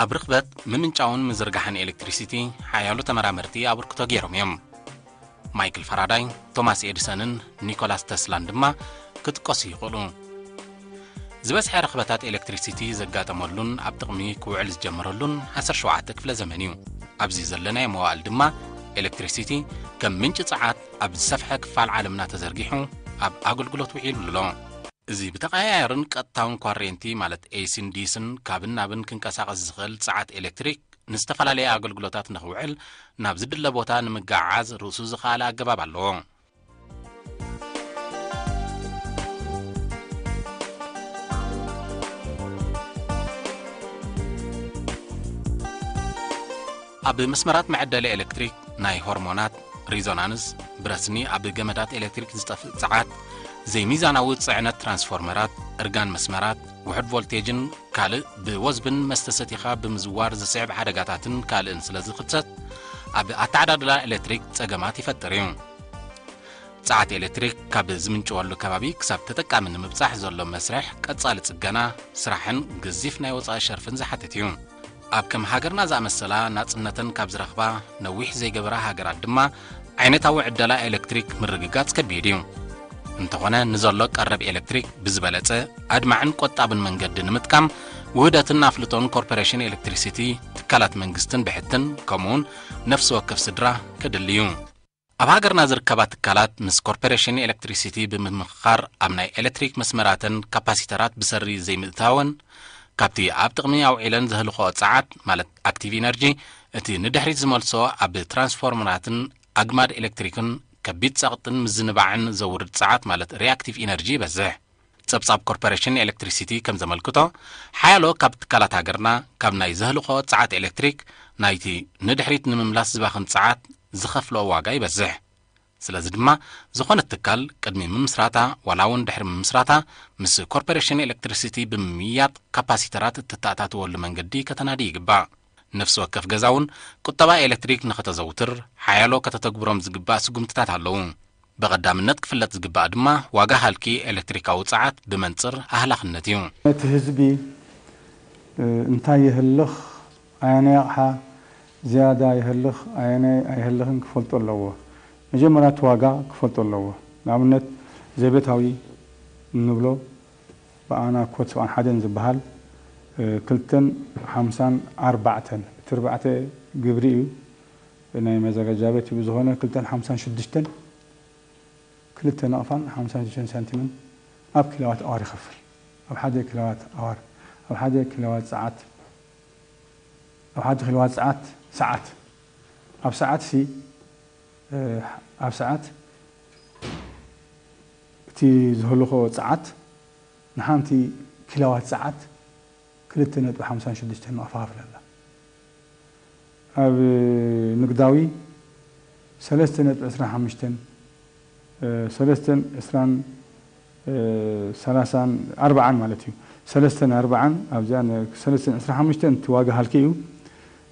ኣብ ርኽበት ምምንጫውን ምዝርጋሕን ኤሌክትሪሲቲ ሓያሎ ተመራመርቲ ኣበርክቶ ገይሮም እዮም። ማይክል ፋራዳይ፣ ቶማስ ኤዲሰንን ኒኮላስ ተስላን ድማ ክጥቀሱ ይኽእሉ። ዝበዝሐ ረኽበታት ኤሌክትሪሲቲ ዘጋጠመሉን ኣብ ጥቕሚ ክውዕል ዝጀመረሉን ዓሰርተ ሸውዓተ ክፍለ ዘመን እዩ። ኣብዚ ዘለናዮ መዋእል ድማ ኤሌክትሪሲቲ ከም ምንጪ ጸዓት ኣብ ዝሰፍሐ ክፋል ዓለምና ተዘርጊሑ ኣብ ኣገልግሎት ውዒሉ ኣሎ። እዚ ብተቐያያርን ቀጥታውን ኳሬንቲ ማለት ኤሲን ዲስን ካብን ናብን ክንቀሳቐስ ዝኽእል ጸዓት ኤሌክትሪክ ንዝተፈላለየ ኣገልግሎታት ንኽውዕል ናብ ዝድለ ቦታ ንምግዕዓዝ ርእሱ ዝኸኣለ ኣገባብ ኣለዎ። ኣብ መስመራት መዐደሊ ኤሌክትሪክ ናይ ሆርሞናት፣ ሪዞናንስ፣ ብረስኒ ኣብ ገመዳት ኤሌክትሪክ ዝጠፍእ ጸዓት፣ ዘይሚዛናዊ ጽዕነት ትራንስፎርመራት፣ እርጋን መስመራት፣ ውሑድ ቮልቴጅን ካልእ ብወዝብን መስተ ሰቲኻ ብምዝዋር ዝስዕብ ሓደጋታትን ካልእን ስለ ዝኽሰት፣ ኣብ ኣተዓዳድላ ኤሌክትሪክ ጸገማት ይፈጥር እዩ። ጸዓት ኤሌክትሪክ ካብ ዝምንጭወሉ ከባቢ ክሳብ ተጠቃሚ ንምብጻሕ ዘሎ መስርሕ ቀጻሊ ጽገና፣ ስራሕን ገዚፍ ናይ ወጻኢ ሸርፍን ዝሓትት እዩ። ኣብ ከም ሃገርና ዝኣመሰላ ናጽነተን ካብ ዝረኽባ ነዊሕ ዘይገበራ ሃገራት ድማ ዓይነታዊ ዕደላ ኤሌክትሪክ ምርግጋጽ ከቢድ እዩ። እንተኾነ ንዘሎ ቀረብ ኤሌክትሪክ ብዝበለጸ ኣድማዕን ቆጣብን መንገዲ ንምጥቃም ውህደትን ኣፍልጦን ኮርፖሬሽን ኤሌክትሪሲቲ፣ ትካላት መንግስትን ብሕትን ከምኡውን ነፍሲ ወከፍ ስድራ ከድሊ እዩ። ኣብ ሃገርና ዝርከባ ትካላት ምስ ኮርፖሬሽን ኤሌክትሪሲቲ ብምምኽኻር ኣብ ናይ ኤሌክትሪክ መስመራተን ካፓሲተራት ብሰሪ ዘይምእታወን ካብቲ ኣብ ጥቕሚ ኣውዒለን ዘህልኽኦ ጸዓት ማለት ኣክቲቭ ኢነርጂ እቲ ንድሕሪት ዝመልሶ ኣብ ትራንስፎርመራትን ኣግማድ ኤሌክትሪክን ከቢድ ጸቕጥን ምዝንባዕን ዘውርድ ጸዓት ማለት ሪኣክቲቭ ኢነርጂ ይበዝሕ። ጸብጻብ ኮርፖሬሽን ኤሌክትሪሲቲ ከም ዘመልክቶ ሓያሎ ካብ ትካላት ሃገርና ካብ ናይ ዘህልኽኦ ጸዓት ኤሌክትሪክ ናይቲ ንድሕሪት ንምምላስ ዝባኽን ጸዓት ዝኸፍልኦ ዋጋ ይበዝሕ። ስለዚ ድማ ዝኾነት ትካል ቅድሚ ምምስራታ ዋላ እውን ድሕሪ ምምስራታ ምስ ኮርፖሬሽን ኤሌክትሪሲቲ ብምምይያጥ ካፓሲተራት እትተኣታትወሉ መንገዲ ከተናዲ ይግባእ። ነፍሲ ወከፍ ገዛ እውን ቁጠባ ኤሌክትሪክ ንኸተዘውትር ሓያሎ ከተተግብሮም ዝግባእ ስጉምትታት ኣለዉ። ብቐዳምነት ክፍለጥ ዝግባእ ድማ ዋጋ ሃልኪ ኤሌክትሪካዊ ጸዓት ብመንጽር ኣህላኽነት እዩ። ነቲ ህዝቢ እንታይ የህልኽ፣ ኣየናይ ኣቕሓ ዝያዳ የህልኽ፣ ኣየናይ ኣይህልኽን ክፈልጦ ኣለዎ። መጀመርያ እቲ ዋጋ ክፈልጦ ኣለዎ። ንኣብነት ዘቤታዊ እንብሎ ብኣና ኮድ ሰብዓን ሓደን ዝበሃል ክልተን ሓምሳን ኣርባዕተን እቲ ኣርባዕተ ግብሪ እዩ። ናይ መዘጋጃ ቤት እዩ። ብዝኾነ ክልተን ሓምሳን ሽዱሽተን ክልተ ናቕፋን ሓምሳን ሽዱሽተን ሳንቲምን ኣብ ኪሎዋት ኣዋር ይኸፍል። ኣብ ሓደ ኪሎዋት ኣዋር፣ ኣብ ሓደ ኪሎዋት ሰዓት፣ ኣብ ሓደ ኪሎዋት ሰዓት፣ ሰዓት፣ ኣብ ሰዓት ሲ፣ እ፣ ኣብ ሰዓት እቲ ዝህልኾ ሰዓት ንሓንቲ ኪሎዋት ሰዓት ክልተ ነጥቢ ሓምሳን ሽዱሽተን ንኸፋፍል ኣላ። ኣብ ንግዳዊ ሰለስተ ነጥቢ ዕስራን ሓሙሽተን፣ እ፣ ሰለስተን ዕስራን፣ እ፣ ሰላሳን ኣርባዓን ማለት እዩ። ሰለስተን ኣርባዓን ኣብዚኣ ነ-፣ ሰለስተን ዕስራን ሓሙሽተን እቲ ዋጋ ሃልኪ እዩ።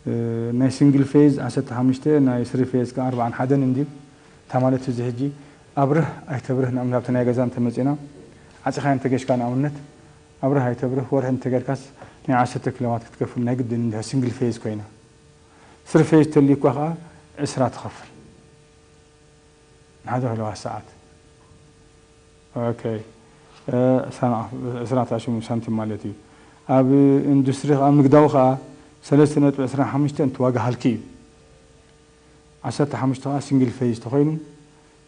እ፣ ናይ ሲንግል ፌዝ ዓሰርተ ሓሙሽተ፣ ናይ ስሪ ፌዝ ከኣ ኣርባዓን ሓደን እንድዩ። እታ ማለት እዚ ሕጂ ኣብርህ ኣይተብርህ ንኣብነት ኣብቲ ናይ ገዛ እንተመጺና ዓጺኻዮ እንተገሽካ ንኣብነት ኣብርህ ኣይተብርህ ወርሒ እንተገርካስ ናይ ዓሰርተ ኪሎዋት ክትከፍል ናይ ግድን እንድሕር ሲንግል ፌዝ ኮይና። ስሪ ፌዝ ተልዩኳ ከኣ ዕስራ ትኸፍል። ንሓደ ኪሎዋት ሰዓት። ኦኬ። እ፣ ዕስራ፣ ዕስራ ተኣሽሙ ሳንቲም ማለት እዩ። ኣብ ኢንዱስትሪ ከኣ፣ ኣብ ንግዳዊ ከኣ ሰለስተ ነጥቢ ዕስራን ሓሙሽተን እቲ ዋጋ ሃልኪ እዩ። ዓሰርተ ሓሙሽተ ከኣ ሲንግል ፌዝ ተኾይኑ፣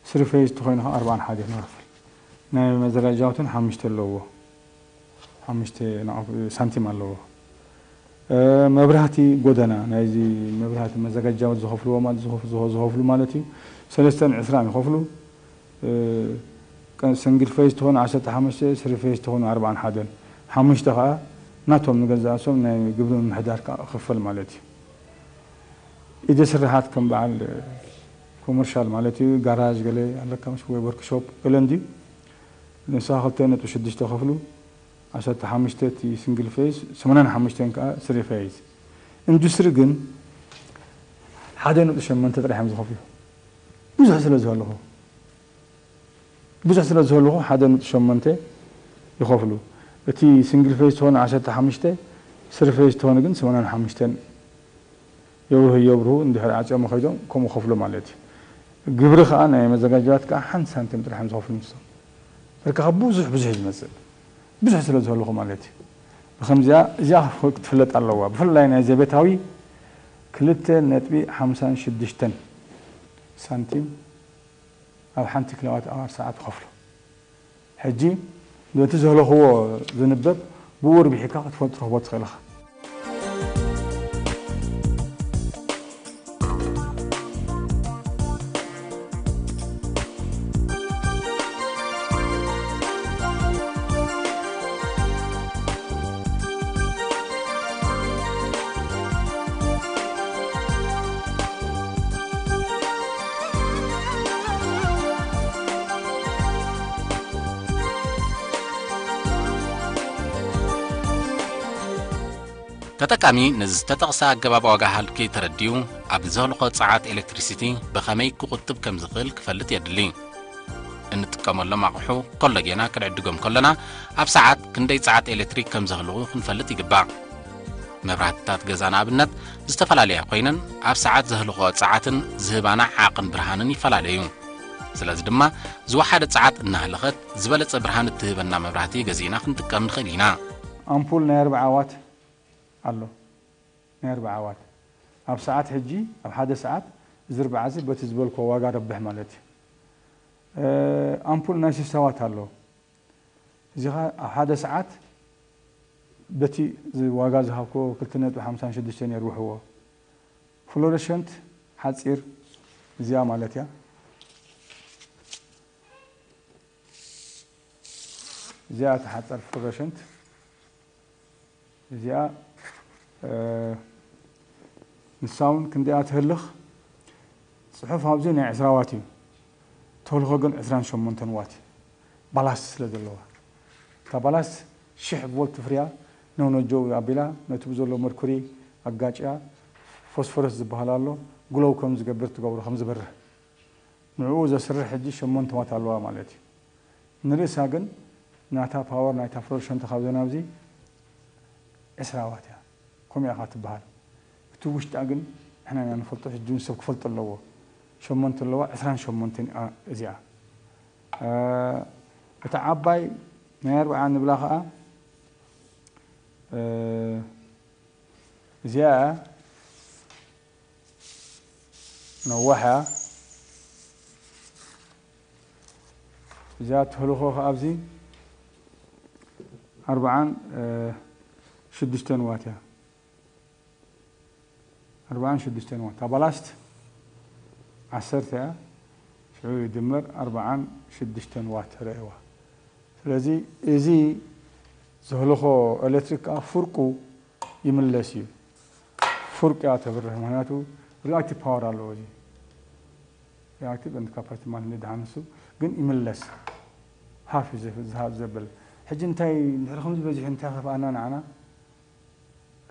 ስሪ ፌዝ ተኾይኑ ከኣ ኣርባዓን ሓደን ንኸፍል። ናይ መዘጋጃውትን ሓሙሽተ ኣለዎ። ሓሙሽተ ናቕፍ-፣ ሳንቲም ኣለዎ። እ፣ መብራህቲ ጎደና፣ ናይዚ መብራህቲ መዘጋጃዎት ዝኸፍልዎ ማለት፣ ዝኸፍ-፣ ዝኸ-፣ ዝኸፍሉ ማለት እዩ። ሰለስተን ዕስራን ይኸፍሉ። እ፣ ቀ-፣ ሲንግል ፌዝ ተኾኑ ዓሰርተ ሓሙሽተ፣ ስሪ ፌዝ ተኾኑ ኣርባዓን ሓደን። ሓሙሽተ ኸኣ ናቶም ንገዛእሶም ናይ ግብሪ ምምሕዳር ከኣ ክኽፈል ማለት እዩ። ኢደ ስርሓት ከም በዓል ኮመርሻል ማለት እዩ፣ ጋራዥ ገለ ኣለካ፣ ምስ ወይ ወርክሾፕ ገለ እንድዩ። ንስኻ ክልተ ነጥቢ ሽዱሽተ ከፍሉ፣ ዓሰርተ ሓሙሽተ እቲ ሲንግል ፌዝ፣ ሰማንያን ሓሙሽተን ከኣ ስሪ ፌዝ። ኢንዱስትሪ ግን ሓደ ነጥቢ ሸሞንተ ጥራሕ እዮም ዝኸፍሉ። ብዙሕ ስለ ዝህልኹ፣ ብዙሕ ስለ ዝህልኹ ሓደ ነጥቢ ሸሞንተ ይኸፍሉ። እቲ ሲንግል ፌዝ ዝኾነ ዓሰርተ ሓሙሽተ፣ ስርፌጅ ተኾነ ግን ሰማንያን ሓሙሽተን የብርሁ የብርሁ እንድሕር ዓፅዮም ከይዶም ከምኡ ከፍሉ ማለት እዩ። ግብሪ ከዓ ናይ መዘጋጃት ከዓ ሓንቲ ሳንቲም ጥራሕ እዮም ዝኸፍሉ ንሶም። በርካኻ ብዙሕ ብዙሕ እዩ ዝመፅእ። ብዙሕ ስለ ዝህልኹ ማለት እዩ። ብኸምዚኣ እዚኣ ክትፍለጥ ኣለዋ። ብፍላይ ናይ ዘቤታዊ ክልተ ነጥቢ ሓምሳን ሽዱሽተን ሳንቲም ኣብ ሓንቲ ኪሎዋት ኣዋር ሰዓት ይኸፍሉ። ሕጂ ነቲ ዘህለኽዎ ዝንበብ ብኡ ርቢሕካ ክትፈልጥ ትረኽቦ ትኽእል ኢኻ። ተጠቃሚ ነዚ ዝተጠቕሰ ኣገባብ ዋጋ ሃልኪ ተረዲኡ፣ ኣብ ዘህልኾ ጸዓት ኤሌክትሪሲቲ ብኸመይ ክቑጥብ ከም ዝኽእል ክፈልጥ የድሊ። እንጥቀመሎም ኣቑሑ ኮሎጌና ክንዕድጎም ከሎና፣ ኣብ ሰዓት ክንደይ ጸዓት ኤሌክትሪክ ከም ዘህልኹ ክንፈልጥ ይግባእ። መብራህትታት ገዛ ንኣብነት ዝተፈላለያ ኮይነን፣ ኣብ ሰዓት ዘህልኾ ጸዓትን ዝህባና ዓቕን ብርሃንን ይፈላለዩ። ስለዚ ድማ ዝወሓደ ጸዓት እናህለኸት ዝበለጸ ብርሃን እትህበና መብራህቲ ገዚእና ክንጥቀም ንኽእል ኢና። ኣምፑል ናይ ኣርብዓ ዋት ኣሎ። ናይ ኣርብዓ ዋት ኣብ ሰዓት ሕጂ ኣብ ሓደ ሰዓት እዚ ኣርብዓ እዚ በቲ ዝበልኮ ዋጋ ረብሕ ማለት እዩ። ኣምፑል ናይ ሽስታ ዋት ኣሎ። እዚ ኸ ኣብ ሓደ ሰዓት በቲ ዋጋ ዝሃብኮ ክልተ ነጥቢ ሓምሳን ሽዱሽተን የርብሕዎ። ፍሎረሸንት ሓፂር እዚኣ ማለት እያ። እዚኣ እታ ሓፃር ፍሎረሸንት እዚኣ ንሳ እውን ክንደያ ትህልኽ። ፅሑፍ ኣብዚ ናይ ዕስራ ዋት እዩ። ተልኾ ግን ዕስራን ሸሞንተን ዋት እዩ። ባላስት ስለ ዘለዋ እታ ባላስት ሽሕ ቮልት ፍርያ ነውነጀው ኣቢላ ነቲ ብዘሎ መርኩሪ ኣጋጭያ ፎስፎረስ ዝበሃል ኣሎ ግሎው ከም ዝገብር ትገብሮ ከም ዝበርህ ንዕኡ ዘስርሕ ሕጂ ሸሞንተ ዋት ኣለዋ ማለት እዩ። ንርእሳ ግን ናታ ፓወር ናይታ ፍሎረሸንት ካብዘን ኣብዚ ዕስራ ዋት እያ። ከምኡ ኢኻ ትበሃል። እቲ ውሽጣ ግን ንሕና ኢና ንፈልጦ። ሕጂ እውን ሰብ ክፈልጦ ኣለዎ። ሸሞንተ ኣለዋ፣ ዕስራን ሸሞንተን እያ እዚኣ። እታ ዓባይ ናይ ኣርብዓ ንብላ ኸዓ እዚኣ ነዋሕ እያ። እዚኣ ትህልኾ ከ ኣብዚ ኣርብዓን ሽዱሽተን ዋት እያ። ኣርብዓን ሽዱሽተን ዋት ኣባላስት ዓሰርተ እያ። ሽዑ ይድመር ኣርብዓን ሽዱሽተን ዋት ረእዋ። ስለዚ እዚ ዝህልኾ ኤሌክትሪክ ከዓ ፍርቁ ይምለስ እዩ። ፍርቁ እያ ተብርህ። ምክንያቱ ሪኣክቲቭ ፓወር ኣለዎ። እዚ ሪኣክቲቭ ኤንድ ካፓሲቲ ማለት ንድሓን ንሱ ግን ይምለስ። ሃፍ እዩ ዝሃብ ዘብል። ሕጂ እንታይ እንድሕር ከምዚ በዚሑ እንታይ ከፍኣና ንዓና?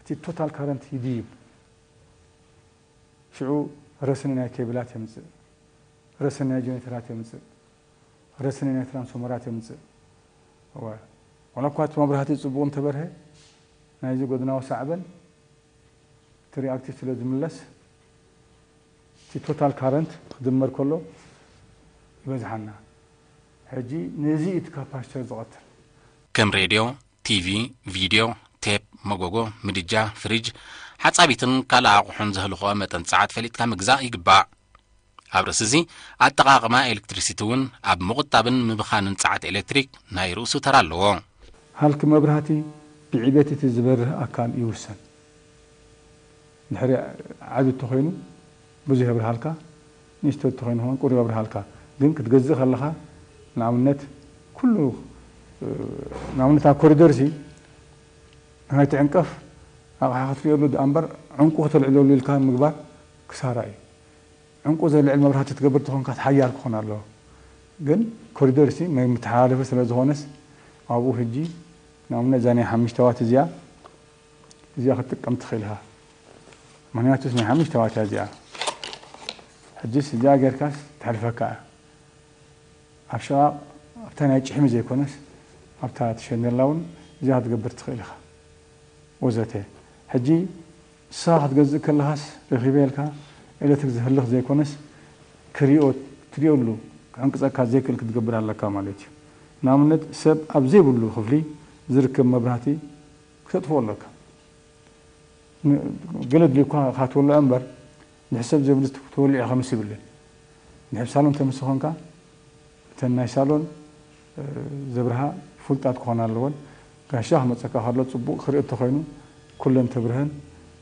እቲ ቶታል ካረንት ይድይብ። ሽዑ ረስኒ ናይ ኬብላት የምፅእ፣ ረስኒ ናይ ጀኔተራት የምፅእ፣ ረስኒ ናይ ትራንስፎርመራት የምፅእ። እወ፣ ዋላ እኳ እቲ መብራህቲ ፅቡቕ እንተበርሀ ናይዚ ጎድናዊ ሳዕበን እቲ ሪኣክቲቭ ስለ ዝምለስ እቲ ቶታል ካረንት ክድመር ከሎ ይበዝሓና። ሕጂ ነዚ እቲ ካፓሲተር ዝቐትል። ከም ሬድዮ፣ ቲቪ፣ ቪድዮ፣ ቴፕ፣ መጎጎ፣ ምድጃ፣ ፍሪጅ፣ ሓጻቢትን ካልእ ኣቑሑን ዘህልኾ መጠን ጸዓት ፈሊጥካ ምግዛእ ይግባእ። ኣብ ርእሲ እዚ ኣጠቓቕማ ኤሌክትሪሲቲ እውን ኣብ ምቑጣብን ምብኻንን ጸዓት ኤሌክትሪክ ናይ ርእሱ ተራ ኣለዎ። ሃልኪ መብራህቲ ብዕቤት እቲ ዝበርህ ኣካል ይውሰን። ድሕሪ ዓቢ እንተኾይኑ ብዙሕ የብርሃልካ፣ ንእሽቶ እንተኾይኑ ኸን ቁሩብ የብርሃልካ። ግን ክትገዝእ ከለኻ ንኣብነት ኩሉ ንኣብነት ኣብ ኮሪደር ሲ ናይ ትዕንቀፍ ኣቕሓ ክትርእየሉ ደኣ እምበር ዕንቁ ከተልዕለሉ ኢልካ ምግባር ክሳራ እዩ። ዕንቁ ዘልዕል መብራህቲ ትገብር ተኾንካ ሓያል ክኾን ኣለዎ። ግን ኮሪደር ሲ መተሓላለፊ ስለ ዝኾነስ ኣብኡ ሕጂ ንኣብነት እዛ ናይ ሓሙሽተ ዋት እዚኣ እዚኣ ክትጥቀም ትኽእል ኢኻ። ምክንያቱስ ናይ ሓሙሽተ ዋት እያ እዚኣ። ሕጂስ እዚኣ ጌርካስ ተሕልፈካ እያ። ኣብ ሸቓቕ ኣብታ ናይ ጭሕሚ ዘይኮነስ ኣብታ ትሸነላ እውን እዚኣ ክትገብር ትኽእል ኢኻ። ወዘተ። ሕጂ ንስኻ ክትገዝእ ከለኻስ ረኺበ ኢልካ ኤሌክትሪክ ዝህልኽ ዘይኮነስ ክሪኦ፣ ትሪኦሉ፣ ክዕንቅጸካ ዘይክእል ክትገብር ኣለካ ማለት እዩ። ንኣብነት ሰብ ኣብ ዘይብሉ ክፍሊ ዝርከብ መብራህቲ ክተጥፍኦ ኣለካ። ን-፣ ገለ ድልዩካ ክትወልዖ እምበር ንሕሰብ ዘይብሉ ትወልዖ ከምስ ይብልን። ንሕብ ሳሎን ተምሲ ኾንካ እተን ናይ ሳሎን፣ እ፣ ዘብርሃ ፍሉጣት ክኾና ኣለወን። ጋሻ ክመጸካ ከሎ ጽቡቕ ክርኢ እንተኾይኑ ኩለን ተብርሀን።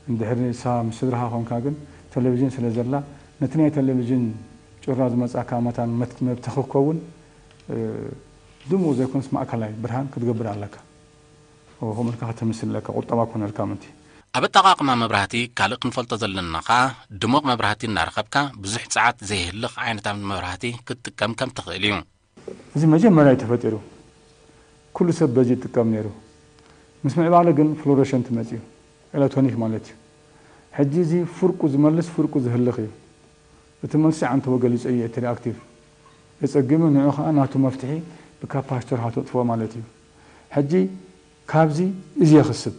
እንድሕር ንሳ ምስ ስድራኻ ኾንካ ግን ቴሌቪዥን ስለ ዘላ ነቲ ናይ ቴሌቪዥን ጩራ ዝመጻካ መታን መት-፣ መብተኺ ክኸውን፣ እ፣ ድሙቕ ዘይኮነስ ማእከላይ ብርሃን ክትገብር ኣለካ። ከምኡ ኢልካ ከተምስል ኣለካ፣ ቁጠባ ክኾነልካ ምእንቲ። ኣብ ኣጠቓቕማ መብራህቲ ካልእ ክንፈልጦ ዘለና ኸኣ ድሙቕ መብራህቲ እናረኸብካ ብዙሕ ጸዓት ዘየህልኽ ዓይነታት መብራህቲ ክትጥቀም ከም ትኽእል እዩ። እዚ መጀመርያ እዩ ተፈጢሩ። ኩሉ ሰብ በዚ ይጥቀም ነይሩ። ምስ ምዕባለ ግን ፍሎረሸንት መጺኡ፣ ኤለክትሮኒክ ማለት እዩ። ሕጂ እዚ ፍርቁ ዝመልስ ፍርቁ ዝህልኽ እዩ። እቲ መልሲ ዓንተቦ ገሊጾ እዩ፣ እቲ ሪኣክቲቭ። የጸግም እዩ፣ ንዑ ኸኣ ናቱ መፍትሒ ብካፓሲተር ሃተጥፍኦ ማለት እዩ። ሕጂ ካብዚ እዚ የኽስብ።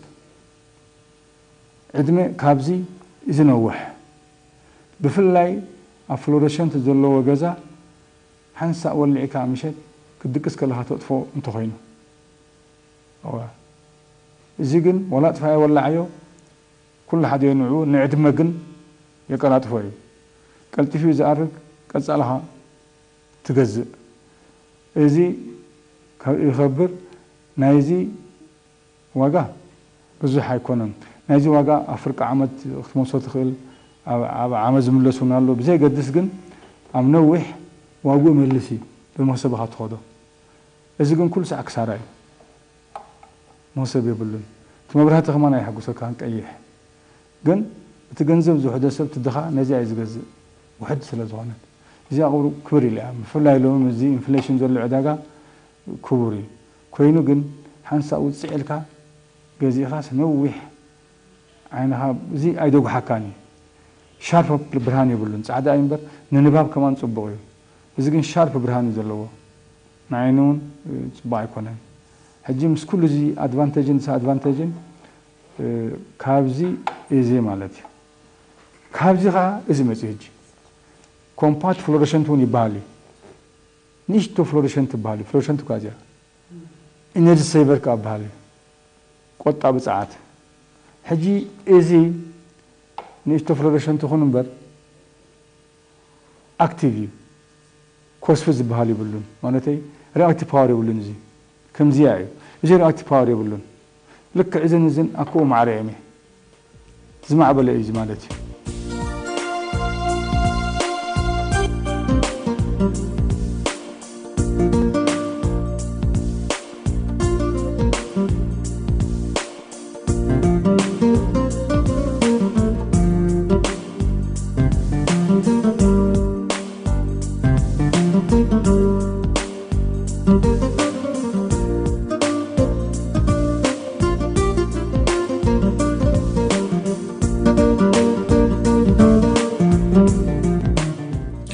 ዕድመ ካብዚ እዚ ነውሕ። ብፍላይ ኣብ ፍሎረሸንት ዘለዎ ገዛ ሓንሳእ ወሊዕካ ምሸት ክትድቅስ ከለኻ ተጥፍኦ እንተኾይኑ። እዋ። እዚ ግን ወላ ኣጥፍኣዮ ወላዓዮ ኩሉ ሓደ እዩ ንዕኡ፣ ንዕድመ ግን የቀላጥፎ እዩ። ቀልጢፉ እዩ ዝኣርግ፣ ቀጻልኻ ትገዝእ። እዚ ካብ ይኸብር፣ ናይዚ ዋጋ ብዙሕ ኣይኮነን። ናይዚ ዋጋ ኣብ ፍርቂ ዓመት ክትመልሶ ትኽእል፣ ኣብ፣ ኣብ ዓመት ዝምለስ እውን ኣሎ። ብዘየገድስ ግን ኣብ ነዊሕ ዋግኡ ይመልስ እዩ፣ ብመኽሰብኻ ትኸዶ። እዚ ግን ኩሉ ሳዕ ክሳራ እዩ። መኽሰብ የብሉን። እቲ መብራህቲ ከማን ኣየሐጉሰካን ቀይሕ። ግን እቲ ገንዘብ ዝውሕደ ሰብ፣ እቲ ድኻ ነዚኣ እዩ ዝገዝእ፣ ውሕድ ስለ ዝኾነት። እዚኣ ክብር፣ ክብር ኢላ እያ። ብፍላይ ሎሚ ምስዚ ኢንፍሌሽን ዘሎ ዕዳጋ ክቡር እዩ። ኮይኑ ግን ሓንሳእ ውጽዕ ኢልካ ገዚእኻስ ነዊሕ ዓይንኻ እዚ ኣይደጉሓካን እዩ። ሻርፕ ብርሃን የብሉን። ጻዕዳ እዩ እምበር ንንባብ ከማን ጽቡቕ እዩ። እዚ ግን ሻርፕ ብርሃን እዩ ዘለዎ። ንዓይኒ እውን፣ እ፣ ጽቡቕ ኣይኮነን። ሕጂ ምስ ኩሉ እዚ ኣድቫንቴጅን ዲስኣድቫንቴጅን፣ እ፣ ካብዚ እዚ ማለት እዩ። ካብዚ ኸዓ እዚ መጽዩ ሕጂ። ኮምፓክት ፍሎረሸንት እውን ይበሃል እዩ። ንእሽቶ ፍሎረሸንት ይበሃል እዩ። ፍሎረሸንት እኳ እዚኣ። ኢነርጂ ሴቨር ከኣ ይበሃል እዩ። ቆጣቢ ጸዓት። ሕጂ እዚ ንእሽቶ ፍሎረሸንት ይኹን እምበር ኣክቲቭ እዩ። ኮስፊ ዝበሃል የብሉን። ማለተይ ሪኣክቲቭ ፓወር የብሉን። እዚ ከምዚኣ እዩ። እዚ ሪኣክቲቭ ፓወር የብሉን። ልክዕ እዝን እዝን ኣኮኡ ማዕረ እዮም። ዝማዕበለ እዩ ማለት እዩ።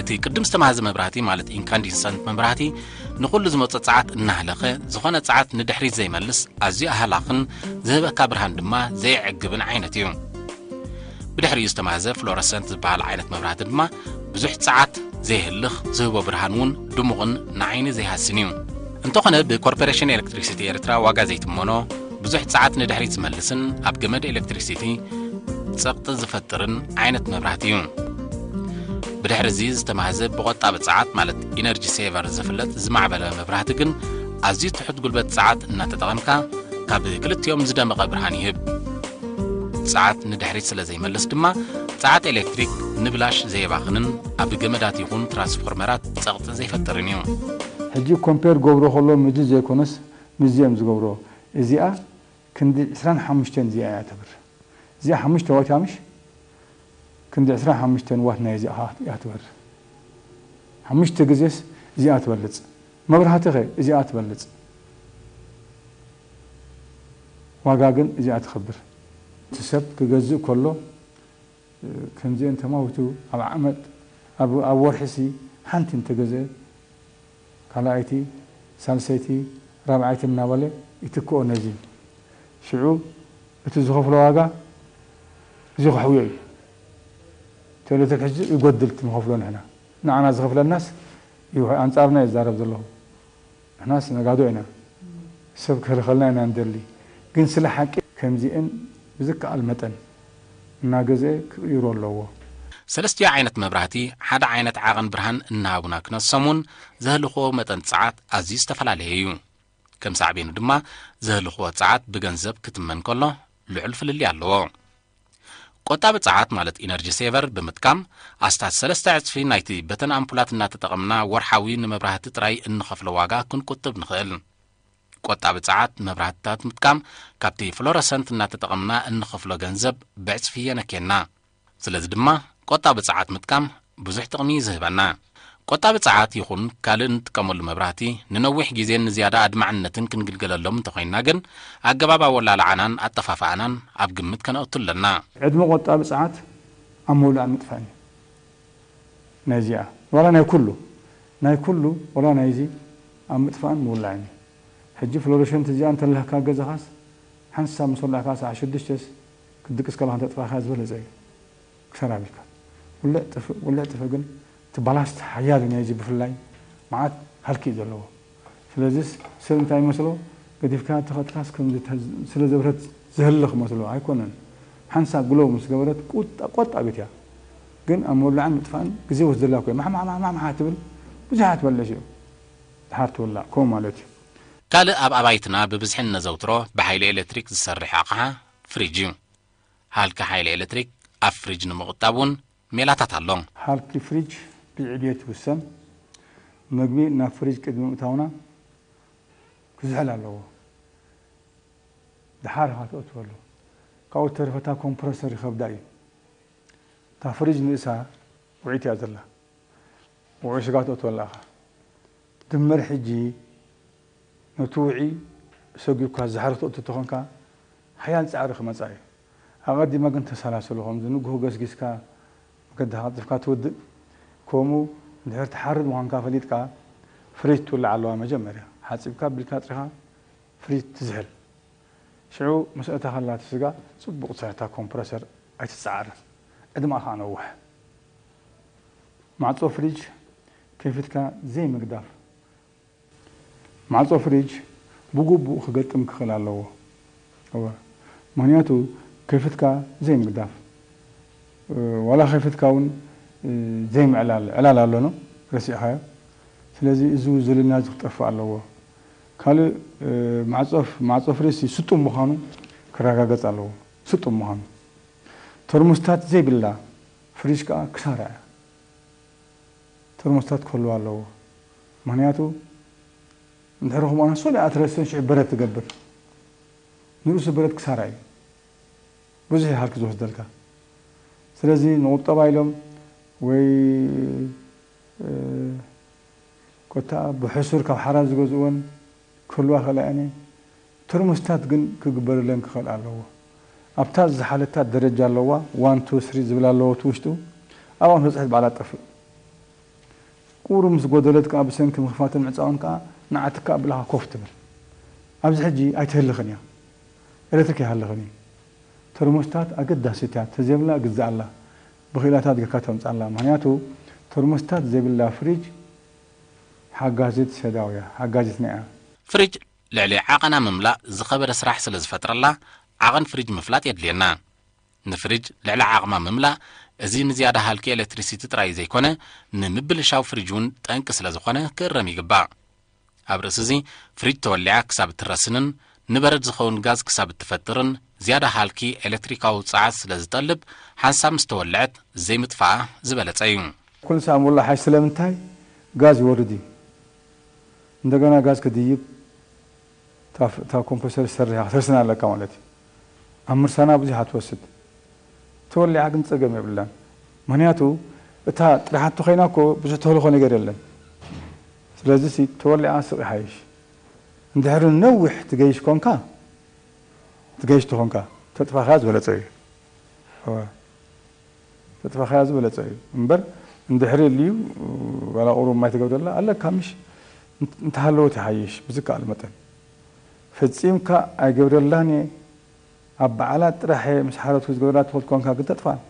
እቲ ቅድም ዝተማህዘ መብራህቲ፣ ማለት ኢንካንዲሰንት መብራህቲ፣ ንኹሉ ዝመጾ ጸዓት እናህለኸ፣ ዝኾነ ጸዓት ንድሕሪት ዘይመልስ፣ ኣዝዩ ኣህላኽን ዝህበካ ብርሃን ድማ ዘየዕግብን ዓይነት እዩ። ብድሕሪኡ ዝተማህዘ ፍሎረሰንት ዝበሃል ዓይነት መብራህቲ ድማ ብዙሕ ጸዓት ዘይህልኽ፣ ዝህቦ ብርሃን እውን ድሙቕን ንዓይኒ ዘይሃስን እዩ። እንተኾነ ብኮርፖሬሽን ኤሌክትሪክሲቲ ኤርትራ ዋጋ ዘይትመኖ፣ ብዙሕ ጸዓት ንድሕሪት ዝመልስን ኣብ ገመድ ኤሌክትሪክሲቲ ጸቕጢ ዝፈጥርን ዓይነት መብራህቲ እዩ። ብድሕሪ እዚ ዝተማህዘ ብቆጣቢ ጸዓት ማለት ኢነርጂ ሴቨር ዝፍለጥ ዝማዕበለ መብራህቲ ግን ኣዝዩ ትሑት ጉልበት ጸዓት እናተጠቐምካ ካብ ክልቲኦም ዝደመቐ ብርሃን ይህብ። ጸዓት ንድሕሪት ስለ ዘይመልስ ድማ ጸዓት ኤሌክትሪክ ንብላሽ ዘየባኽንን ኣብ ገመዳት ይኹን ትራንስፎርመራት ጸቕጢ ዘይፈጥርን እዩ። ሕጂ ኮምፔር ገብሮ ከሎ ምዚ ዘይኮነስ ምዚ እዮም ዝገብሮ። እዚኣ ክንዲ ዕስራን ሓሙሽተን እዚኣ እያ ተብር። እዚኣ ሓሙሽተ ዋት እያ ምሽ? ክንዲ ዕስራን ሓሙሽተን ዋት ናይ እዚኣ እያ ትበር። ሓሙሽተ ግዜስ እዚኣ ትበልጽ። መብራህቲ ኸ እዚኣ ትበልጽ። ዋጋ ግን እዚኣ ትኸብር። እቲ ሰብ ክገዝእ ከሎ፣ ከምዚአን ተማዊቱ ኣብ ዓመት፣ ኣብ፣ ኣብ ወርሒሲ ሓንቲ እንተገዘ፣ ካልኣይቲ፣ ሳልሰይቲ፣ ራብዓይቲ እናበለ ይትክኦ ነዚ። ሽዑ እቲ ዝኸፍሎ ዋጋ እዚ ክሕውዮ እዩ። እቲ ኤሌክትሪክ ሕጂ ይጎድል እቲ ንኸፍሎ ንሕና። ንዓና ዝኸፍለናስ ይውሕ-፣ ኣንጻርና ይዛረብ ዘለኹ። ንሕናስ ነጋዶ ኢና። ሰብ ክህልኸልና ኢና ንደሊ። ግን ስለ ሓቂ ከምዚአን ብዝከኣል መጠን እናገዝአ ክቕይሮ ኣለዎ። ሰለስቲኡ ዓይነት መብራህቲ ሓደ ዓይነት ዓቐን ብርሃን እናሃቡና ክነሶም እውን ዘህልኽዎ መጠን ጸዓት ኣዝዩ ዝተፈላለየ እዩ። ከም ሳዕቤኑ ድማ ዘህልኽዎ ጸዓት ብገንዘብ ክትመን ከሎ ልዑል ፍልልይ ኣለዎ። ቆጣቢ ጸዓት ማለት ኢነርጂ ሴቨር ብምጥቃም ኣስታት ሰለስተ ዕጽፊ ናይቲ በተን ኣምፑላት እናተጠቐምና ወርሓዊ ንመብራህቲ ጥራይ እንኸፍሎ ዋጋ ክንቁጥብ ንኽእል። ቆጣቢ ጸዓት መብራህትታት ምጥቃም ካብቲ ፍሎረሰንት እናተጠቐምና እንኸፍሎ ገንዘብ ብዕጽፊ የነክየና። ስለዚ ድማ ቆጣቢ ጸዓት ምጥቃም ብዙሕ ጥቕሚ እዩ ዝህበና። ቆጣቢ ጸዓት ይኹን ካልእ እንጥቀመሉ መብራህቲ ንነዊሕ ግዜን ንዝያዳ ኣድማዕነትን ክንግልገለሎም እንተኾይንና ግን ኣገባብ ኣወላልዓናን ኣጠፋፍኣናን ኣብ ግምት ከነእቱ ኣለና። ዕድመ ቆጣቢ ጸዓት ኣብ ምውላዕን ምጥፋእን እዩ። ናይዚኣ ዋላ ናይ ኩሉ ናይ ኩሉ ዋላ ናይዚ ኣብ ምጥፋእን ምውላዕን እዩ። ሕጂ ፍሎረሸንት እዚኣ እንተለካ ገዛኻስ ሓንሳብ ምስ ወላዕካ ሰዓት ሽዱሽተስ ክትድቅስ ከለኻ እንተጥፋእካ ዝበለጸ እዩ። ክሳራ ቢልካ ውልዕ ጥፍእ ውልዕ ጥፍእ ግን እቲ ባላስት ሓያል እዩ ናይዚ ብፍላይ መዓት ሃልኪ እዩ ዘለዎ። ስለዚስ ሰብ እንታይ ይመስሎ ገዲፍካ ተኸትካስ ከም ስለ ዘብረት ዝህልኽ መስሎ ኣይኮነን። ሓንሳብ ግሎው ምስ ገበረት ቁጣ ቆጣቢት እያ። ግን ኣብ ምውላዕን ምጥፋእን ግዜ ወስደላ እኮ እዩ። ማሕማሕማሕማሕ ትብል ብዙሓት በልሽ እዩ። ድሓር ትውላዕ ከምኡ ማለት እዩ። ካልእ ኣብ ኣባይትና ብብዝሒ እነዘውትሮ ብሓይሊ ኤሌክትሪክ ዝሰርሕ ኣቕሓ ፍሪጅ እዩ። ሃልኪ ሓይሊ ኤሌክትሪክ ኣብ ፍሪጅ ንምቑጣብ እውን ሜላታት ኣሎ። ሃልኪ ፍሪጅ ብዕብየት ይውሰን። ምግቢ ናብ ፍሪጅ ቅድሚ ምእታውና ክዝሕል ኣለዎ። ድሓር ኢኻ ተእትወሉ። ካብኡ ተረፈ እታ ኮምፕረሰር ይኸብዳ እዩ። እታ ፍሪጅ ንእሳ ውዒት እያ ዘላ። ውዑይ ስጋ ተእትወላ ኢኻ። ድምር ሕጂ ነቲ ውዒ ሰጒግካ ዝሓርፍ ተእቱ ተኾንካ ሓያል ጻዕሪ ክመጻ እዩ። ኣቐዲመ ግን ተሰላስሎ ከምዚ ንግሆ ገስጊስካ መገድኻ ቀልጢፍካ ትውድእ። ከምኡ እንድሕር ትሓርድ ምዃንካ ፈሊጥካ ፍሪጅ ትውላዕ ኣለዋ መጀመርያ። ሓጺብካ ኣቢልካ ኣጽሪኻ ፍሪጅ ትዝሕል። ሽዑ ምስ ኣእተኻላ እቲ ስጋ ጽቡቕ ትሰርሕ እታ ኮምፕረሰር ኣይትጸዓርን። ዕድመኣ ከኣ ነውሕ። ማዕጾ ፍሪጅ ከፊትካ ዘይምግዳፍ። ማዕጾ ፍሪጅ ብግቡእ ክገጥም ክኽእል ኣለዎ። እወ። ምኽንያቱ ከፊትካ ዘይምግዳፍ። ዋላ ከፊትካ እውን ዘይምዕላል ዕላል ኣሎ ኖ ረሲዕኻዮ። ስለዚ እዚ ዝልና እዚ ክጠፍእ ኣለዎ። ካልእ ማዕጾ ማዕጾ ፍሪጅ ስጡም ምዃኑ ክረጋገጽ ኣለዎ። ስጡም ምዃኑ። ተርሞስታት ዘይብላ ፍሪጅ ከኣ ክሳራ እያ። ተርሞስታት ክህልዋ ኣለዎ። ምኽንያቱ እንድሕር ከምኡ ኣነሶ ደኣ ትረስን ሽዑ በረድ ትገብር። ንርእሱ በረድ ክሳራ እዩ። ብዙሕ እዩ ሃልኪ ዝወስደልካ። ስለዚ ንቁጠባ ኢሎም ወይ ኮታ ብሕሱር ካብ ሓራ ዝገዝእወን ክህልዋ ይኽእላ እየን። ተርሞስታት ግን ክግበረለን ክኽእል ኣለዎ። ኣብታ ዝሓለታ ደረጃ ኣለዋ፣ ዋን ቱ ስሪ ዝብል ኣለዎ እቲ ውሽጡ። ኣብኣ ምስ በጽሐት ባዕላ ትጠፍእ። ቁሩብ ምስ ጎደለት ከኣ ብሰንኪ ምኽፋትን ምዕጻውን ከኣ ንዓትካ ኣብላኻ ኮፍ ትብል። ኣብዚ ሕጂ ኣይትህልኽን እያ። ኤለትሪክ ኣይሃልኽን እዩ። ተርሞስታት ኣገዳሲት እያ። ተዘይብላ ግዝኣላ። ብኽኢላታት ጌርካ ተምጽኣላ። ምኽንያቱ ተርሞስታት ዘይብላ ፍሪጅ ሓጋዚት ሰዳው እያ። ሓጋዚትና እያ። ፍሪጅ ልዕሊ ዓቐና ምምላእ ዝኸበደ ስራሕ ስለ ዝፈጥረላ ዓቐን ፍሪጅ ምፍላጥ የድልየና። ንፍሪጅ ልዕሊ ዓቕማ ምምላእ እዚ ንዝያዳ ሃልኪ ኤሌክትሪሲቲ ጥራይ ዘይኮነ ንምብልሻው ፍሪጅ እውን ጠንቂ ስለ ዝኾነ ክእረም ይግባእ። ኣብ ርእሲ እዚ ፍሪጅ ተወሊዓ ክሳብ እትረስንን ንበረድ ዝኸውን ጋዝ ክሳብ እትፈጥርን ዝያዳ ሃልኪ ኤሌክትሪካዊ ጸዓት ስለ ዝጠልብ ሓንሳብ ምስ ተወልዐት ዘይምጥፋኣ ዝበለጸ እዩ። ኩሉ ሰዓት ምውላዕ ሓይሽ ስለምንታይ ጋዝ ይወርድ እዩ። እንደገና ጋዝ ክድይብ እታ ኮምፕረሰር ዝሰርሕ ክትርስና ኣለካ ማለት እዩ። ኣብ ምርሳና ብዙሕ ትወስድ። ተወሊዓ ግን ጸገም የብላን። ምኽንያቱ እታ ጥራሓቶ ኮይና እኮ ብዙሕ ተህልኾ ነገር የለን። ስለዚ ተወሊዓ ስቕ ይሓይሽ። እንድሕሪ ነዊሕ ትገይሽ ኮንካ ትገይሽ ተኾንካ ተጥፋኻያ ዝበለጸ እዩ። ተጥፋኻያ ዝበለጸ እዩ እምበር እንድሕሪ ልዩ ዋላ ቁሩብ ማይ ትገብረላ ኣለካ ምሽ እንተሃለወት ይሓይሽ ብዝከኣል መጠን ፈጺምካ ኣይገብረላን እየ። ኣብ በዓላት ጥራሕ ምስ ሓረቱ ዝገበራ ትፈልጥ ኮንካ ግን ተጥፋን።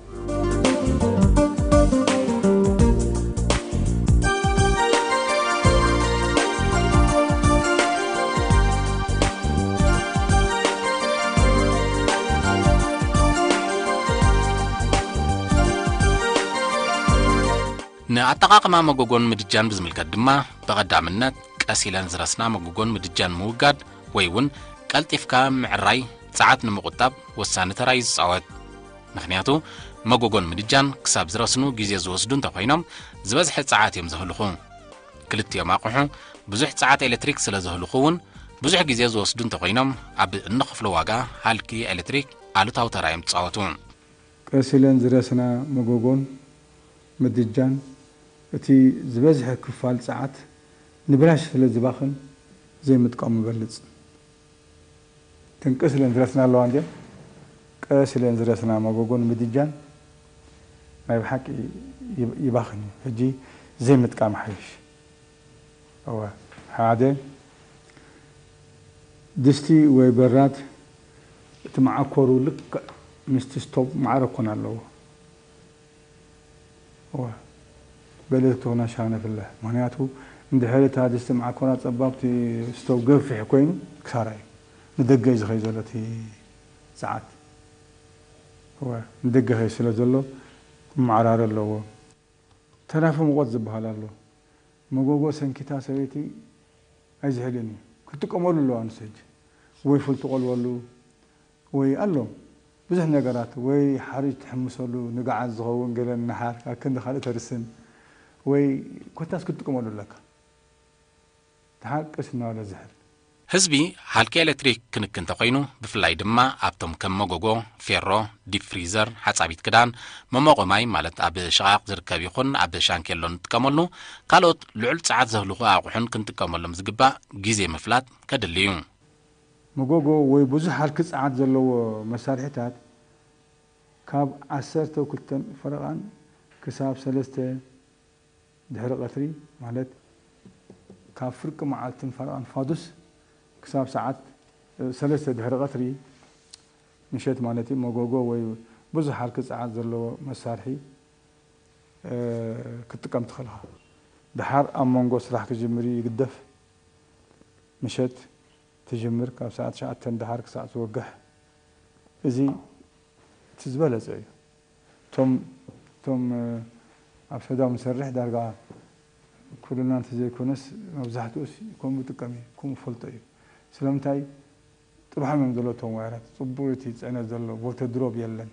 ንኣጠቓቕማ መጎጎን ምድጃን ብዝምልከት ድማ፣ ብቐዳምነት ቀስ ኢለን ዝረስና መጎጎን ምድጃን ምውጋድ ወይ እውን ቀልጢፍካ ምዕራይ ጸዓት ንምቑጣብ ወሳኒ ተራ እዩ ዝጻወት። ምኽንያቱ፣ መጎጎን ምድጃን ክሳብ ዝረስኑ ግዜ ዝወስዱ እንተኾይኖም፣ ዝበዝሐ ጸዓት እዮም ዘህልኹ። ክልቲኦም ኣቑሑ፣ ብዙሕ ጸዓት ኤሌክትሪክ ስለ ዘህልኹ እውን፣ ብዙሕ ግዜ ዝወስዱ እንተኾይኖም፣ ኣብ እንኸፍሎ ዋጋ ሃልኪ ኤሌክትሪክ ኣሉታዊ ተራ እዮም ዝጻወቱ። ቀስ ኢለን ዝረስና መጎጎን ምድጃን፣ እቲ ዝበዝሐ ክፋል ጸዓት ንብላሽ ስለ ዝባኽን ዘይምጥቃሙ ይበልጽ። እተን ቀስ ኢለን ዝረስና ኣለዋ እንድየን። ቀስ ኢለን ዝረስና መጎጎን ምድጃን ናይ ብሓቂ ይብ-፣ ይባኽን እዩ። ሕጂ ዘይምጥቃም ሓይሽ። እወ፣ ሓደ ድስቲ ወይ በራድ እቲ መዓኮሩ ልክዕ ምስቲ ስቶብ ማዕረ ክኾን ኣለዎ። እወ፣ በለክቲ ክነሻነፍለ። ምኽንያቱ እንድሕር እታ ድስቲ መዓኮራ ጸባብቲ ስቶብ ገፊሕ ኮይኑ ክሳራ እዩ። ንደገ እዩ ዝኸይ ዘሎ እቲ ጸዓት። እወ፣ ንደገ ኸይ ስለ ዘሎ ክመዓራረ ኣለዎ። ተራፊ ሙቐት ዝበሃል ኣሎ። መጎጎ ሰንኪታ ሰበይቲ ኣይዝሕልን እዩ። ክትጥቀመሉ ኣለዋ ንሱ ሕጂ። ወይ ፉል ትቆልወሉ፣ ወይ ኣሎ ብዙሕ ነገራት፣ ወይ ሓርጭ ትሕምሰሉ፣ ንገዓት ዝኸውን ገለ ንሓር፣ ኣብ ክንዲ ካልእ ተርስን፣ ወይ ኮታስ ክትጥቀመሉ ኣለካ። ደሓር ቀስ እናበለ ዝሕል። ህዝቢ ሃልኪ ኤሌክትሪክ ክንኪ እንተኾይኑ፣ ብፍላይ ድማ ኣብቶም ከም መጎጎ፣ ፌሮ፣ ዲፕ ፍሪዘር፣ ሓጻቢት ክዳን፣ መሞቒ ማይ ማለት ኣብ ሽቓቕ ዝርከብ ይኹን ኣብ ሻንኬሎ እንጥቀመሉ፣ ካልኦት ልዑል ጸዓት ዘህልኹ ኣቑሑን ክንጥቀመሎም ዝግባእ ግዜ ምፍላጥ ከድሊ እዩ። መጎጎ ወይ ብዙሕ ሃልኪ ጸዓት ዘለዎ መሳርሒታት ካብ ዓሰርተ ክልተን ፈረቓን ክሳብ ሰለስተ ድሕሪ ቀትሪ፣ ማለት ካብ ፍርቂ መዓልትን ፈረቓን ፋዱስ ክሳብ ሰዓት፣ እ፣ ሰለስተ ድሕሪ ቀትሪ፣ ምሸት ማለት እዩ፣ መጎጎ ወይ ብዙሕ ሃልኪ ጸዓት ዘለዎ መሳርሒ፣ እ፣ ክትጥቀም ትኽእል ኢኻ። ደሓር ኣብ መንጎ ስራሕ ክጅምር እዩ፣ ይግደፍ። ምሸት ትጅምር፣ ካብ ሰዓት ትሽዓተ ደሓር ክሳዕ ትወግሕ። እዚ እቲ ዝበለጸ እዩ። እቶም፣ እቶም፣ እ፣ ኣብ ሰዳው ንሰርሕ ዳርጋ ኩልና እንተዘይኮነስ መብዛሕትኡስ ከምኡ ይጥቀም እዩ፣ ከምኡ ፈልጦ እዩ። ስለምንታይ? ጥርሖም እዮም ዘለዉ እቶም ዋየራት። ጽቡቕ እቲ ጽዕነት ዘሎ፣ ቮልተ ድሮፕ የለን።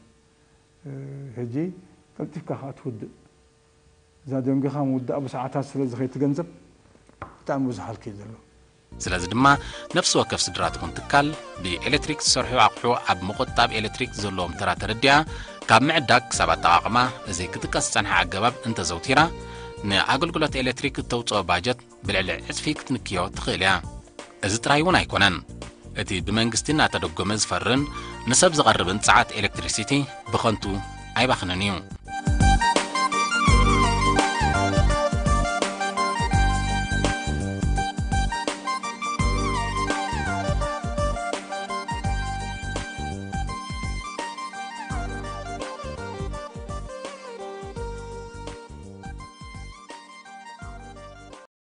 እ፣ ሕጂ ቀልጢፍካ ከኣ ትውድእ። እዛ ደንጊኻ ምውዳእ ብሰዓታት ስለ ዝኸይድ እቲ ገንዘብ ብጣዕሚ ብዙሕ ሃልኪ እዩ ዘሎ። ስለዚ ድማ ነፍሲ ወከፍ ስድራ ትኹን ትካል ብኤሌክትሪክ ዝሰርሑ ኣቑሑ ኣብ ምቑጣብ ኤሌክትሪክ ዘለዎም ተራ ተረዲኣ ካብ ምዕዳግ ክሳብ ኣጠቓቕማ እዚ ክጥቀስ ዝጸንሐ ኣገባብ እንተዘውቲራ ንኣገልግሎት ኤሌክትሪክ እተውጽኦ ባጀት ብልዕሊ ዕጽፊ ክትንክዮ ትኽእል እያ። እዚ ጥራይ እውን ኣይኮነን። እቲ ብመንግስቲ እናተደጎመ ዝፈርን ንሰብ ዝቐርብን ጸዓት ኤሌክትሪሲቲ ብኸንቱ ኣይባኽንን እዩ።